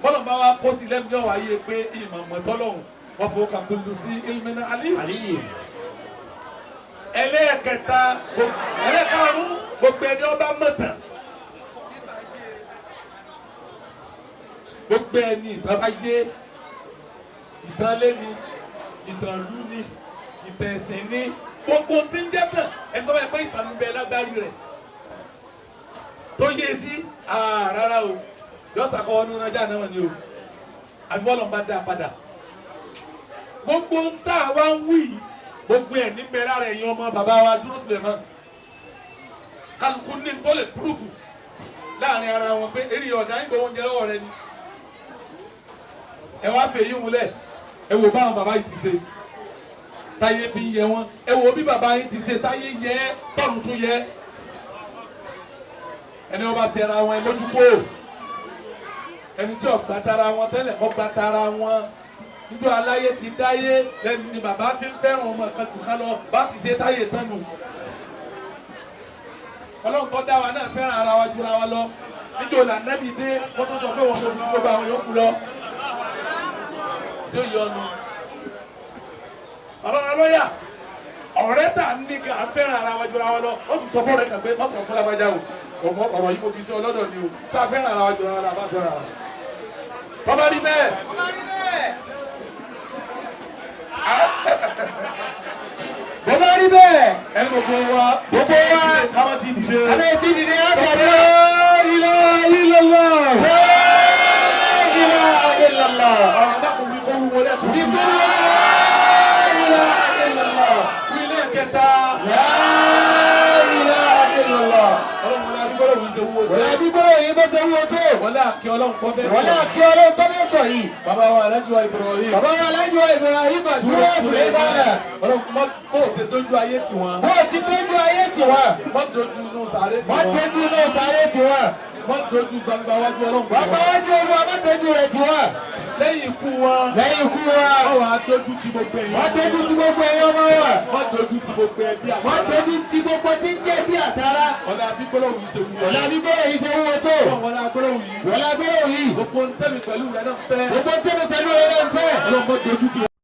Bọ́lá máa wá kó sí lẹ́nu yọ̀ wáyé pé ìmọ̀ mọ̀tọ́lọ́hùn wọ́n fowó kan kúlù sí ilmina alí. Ẹlẹ́ẹ̀kẹta, ẹlẹ́ẹ̀karùn-ún, gbogbo ẹni ọba mọ̀tàn, gbogbo ẹni ìtàn bá yé, ìtàn lé ni, ìtàn lú ni, ìtàn ẹ̀sìn ni, gbogbo tí ń jẹ́ tàn, ẹni tó bá yẹ pé ìtàn ń bẹ lágbárí rẹ̀ tó yé sí rárá o, yọ sàkọwọ́ ní ọjà náà ni o, àbí bọ́ọ̀lù ń bá dá a padà. Gbogbo ń tà wá ń wí yìí, gbogbo ẹ̀ ní bẹ lára ẹ̀yin ọmọ bàbá wa dúró tilẹ̀ mọ́, kálukú ní tó lè púrúfù láàrin ara wọn pé eré ọ̀dà ń gbowó oúnjẹ lọ́wọ́ rẹ ni. Ẹ wá fèyí wulẹ̀, ẹ wò báwọn bàbá yìí ti ṣe táyé fi ń yẹ wọn, ẹ wò bí bàbá yìí ti ṣe táyé yẹ tọ́run tún yẹ. Ẹni wọn bá ṣẹra wọn ẹ lójú kó, ẹni tí ó gbà tara wọn tẹ́lẹ̀ kó gbà tara wọn. Níjọ́ aláyé ti dáyé lẹ́nu ni bàbá ti ń fẹ́ràn ọmọ kan jù ká lọ, bá ti ṣe táyé tán nù. Ọlọ́run tó dá wa náà fẹ́ràn ara wa jura wa lọ. Níjọ́ làǹdàbí dé wọ́n tó sọ pé wọ́n kò fi gbogbo àwọn yòókù lọ. Tí ó yọnu. Bàbá wa lọ́yà, ọ̀rẹ́ tà ní ká fẹ́ràn ara wa jura wa lọ. Wọ́n tún sọ fún ọ̀rẹ́ kan pé má sọ fún lábájá o, ọ̀rọ̀ yìí mo fi sí ọlọ́dọ̀ ni o, tá a fẹ́ràn ara wa jura wa lọ, a bá fẹ́ràn ara wa. Bàbá rí bẹ́ẹ̀. Bọ́lá rí bẹ́ẹ̀. Ẹni gbogbo wa, Gbogbo wa. ká má ti dìde. Abẹ́ ti dìde ọ̀sẹ̀ la ilaha illallah. La ilaha illallah. Ọ̀rọ̀ dákun wí kó wúwo lẹ́kùn. Ikú wọlé. wúwo tó. Wọlé gbígbóró yìí bó ṣe wúwo tó. Wọlé àkí Ọlọ́run tó fẹ́ sọ. Wọlé àkí Ọlọ́run tó fẹ́ sọ yìí. Bàbá wa Alhaji wa Ibrahim. Bàbá wa Alhaji wa Ibrahim dúró Suleimana. Ọlọ́run mọ bó o ti dójú ayé tì wọ́n. Bó o ti dójú ayé tì wọ́n. Mọ dojú inú sàárè tì Má wọ́n. dojú inú sáré tì wọ́n. Mọ dojú gbangba wájú Ọlọ́run tì Bàbá wọ́n. wájú Olúwa má dojú rẹ̀ tì wọ́n. Lẹ́yìn ikú wọn. Lẹ́yìn ikú wa. Wọ́n wàá dojú ti gbogbo èèyàn. Má dojú ti gbogbo ẹ̀yọ́ ọmọ wa. Mọ dojú ti gbogbo ẹbí Má àtàrà. dojú ti gbogbo tí ń jẹ́ bí àtàrà. Ọ̀nà àbígbólóhùn yìí ṣe wúwo. Wọlé gbígbóró yìí ṣe wúwo tó. Wọlé agbólóhùn yìí. Wọlé gbígbóró yìí. Gbogbo ń tẹ̀mí pẹ̀lú rẹ̀ náà fẹ́. Gbogbo tẹ́mi pẹ̀lú rẹ̀ náà ń fẹ́. Ọlọ́run mọ dojú ti wọ́n.